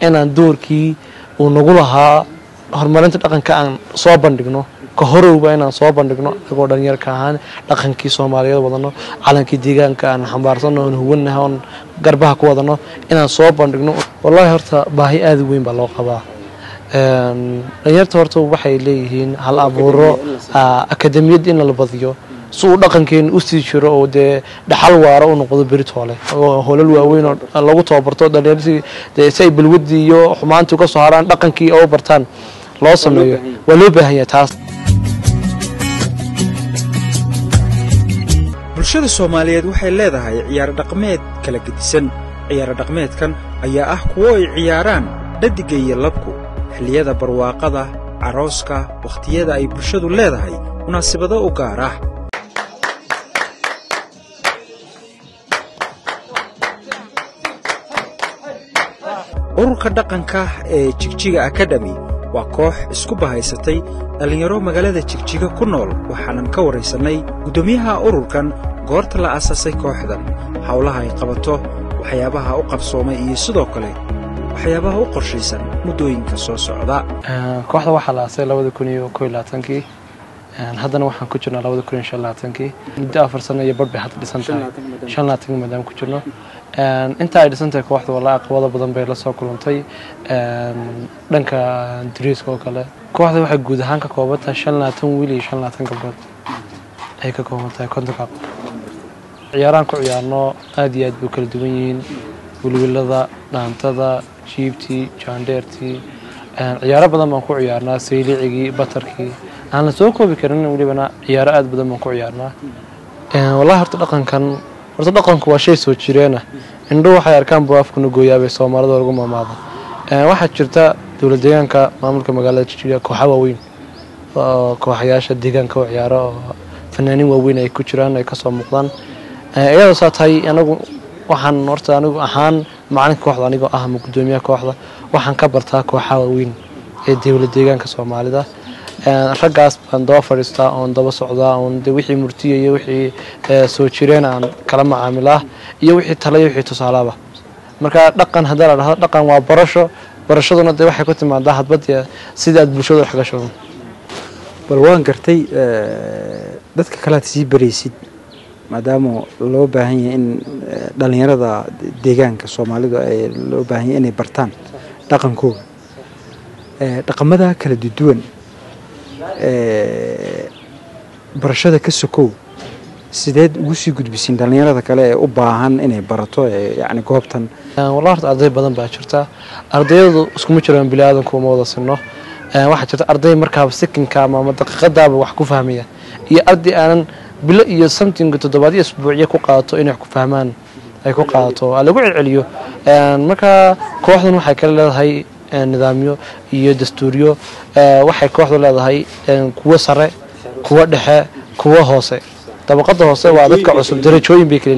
Inaan doorkii uu nagu lahaa horumarinta dhaqanka aan soo bandhigno, ka horowba inaan soo bandhigno anagoo dhalinyarka ahaan dhaqankii Soomaaliyeed wadano, calankii deegaanka aan xambaarsano, oon huwanahay, oon garbaha ku wadano, inaan soo bandhigno. Wallahi horta baahi aada u weyn baa loo qabaa. Dhalinyarta horta waxay leeyihiin hal abuuro, akademiyad in la badiyo si uu dhaqankeena usii jiro oo dee dhaxal waara u noqdo beritoole, oo holal waaweyn oo lagu tababarto dhalinyartii dee si ay balwadii iyo xumaantii uga soo haraan, dhaqankii oo bartaan loo sameeyo, waa loo baahan yahay taas. Bulshada Soomaaliyeed waxay leedahay ciyaaro dhaqameed kala gedisan. Ciyaaro dhaqameedkan ayaa ah kuwo ay ciyaaraan dhadiga iyo labku xilliyada barwaaqada, carooska, wakhtiyada ay bulshadu leedahay munaasabado u gaar ah. Ururka dhaqanka ee Jigjiga Academy waa koox isku bahaysatay dhallinyaro magaalada Jigjiga ku nool. Waxaanan ka warraysannay guddoomiyaha ururkan goorta la aasaasay kooxdan, howlaha ay qabato, waxyaabaha u qabsoomay iyo sidoo kale waxyaabaha u qorshaysan muddooyinka soo socda. Kooxda waxaa la aasay 2021-kii, haddana waxaan ku jirnaa 2025-kii. Muddo 4 sano iyo badh bay hadda dhisan tahay, 25-kii maadaama ku jirno. Inta ay dhisan tahay kooxda, wallahi caqabado badan bay la soo kulantay dhanka dariiska oo kale. Kooxda waxay guud ahaan ka kooban tahay 25 wiil iyo 25 gabdhood ay ka kooban tahay, 50-ka qof. Ciyaarahan ku ciyaarno aad iyo aad bay u kala duwan yihiin: wilwilada, dhaantada, jiibtii, jaandheertii, ciyaaro badan baan ku ciyaarnaa, saylicigii, batarkii aan la soo koobi karin. Welibana ciyaaro aad badan baan ku ciyaarnaa. Wallahi horta dhaqankan, horta dhaqanku waa shay soo jireena. Indho waxay arkaan buu afkuna gooyaabay Soomaalida lagu maamaada. Waxaa jirta dowlad deegaanka, maamulka magaalada Jigjiga, kooxa waaweyn oo kooxayaasha deegaanka u ciyaaro oo fanaaniin waaweyn ay ku jiraan, ay kasoo muuqdaan. Iyadoo saa tahay, anagu waxaan horta anigu ahaan macalinka kooxda anigoo ah ama guddoomiyaha kooxda, waxaan ka bartaa kooxaha waaweyn ee dowlad deegaanka Soomaalida. Raggaas baan daba fadhiistaa oon daba socdaa, oon de wixii murtiya iyo wixii soo jireen aan kala macaamilaa iyo wixii tala iyo wixii tusaalaaba. Marka dhaqan haddii la dhahdo, dhaqan waa barasho. Barashaduna dee waxay ku timaadaa hadba dee sidii aad bulshada wax gasho. Bal waan gartay, dadka kale aad sii baraysid, maadaama loo baahan yahay in dhallinyarada deegaanka Soomaalidu ay loo baahan yahay inay bartaan dhaqankooga, dhaqamada kala duwan, barashada ka sokow, sideed ugu sii gudbisin dhallinyarada kale ee u baahan inay barato yacni goobtan? Wallahi horta arday badan baa jirta. Ardayadu iskuma jiraan, bini aadanku uma wada sinno. Waxaa jirta arday markaaba sikinka ama daqiiqadaaba wax ku fahmaya iyo arday aanan bilo iyo something, toddobaadyo, isbuucyo ku qaadato inay wax ku fahmaan, ay ku qaadato lagu celceliyo. Marka kooxdan waxay kala leedahay nidaamyo iyo dastuuryo. Waxay kooxdu leedahay kuwo sare, kuwo dhexe, kuwo hoose. Dabaqada hoose waa dadka cusub, darajooyin bay kala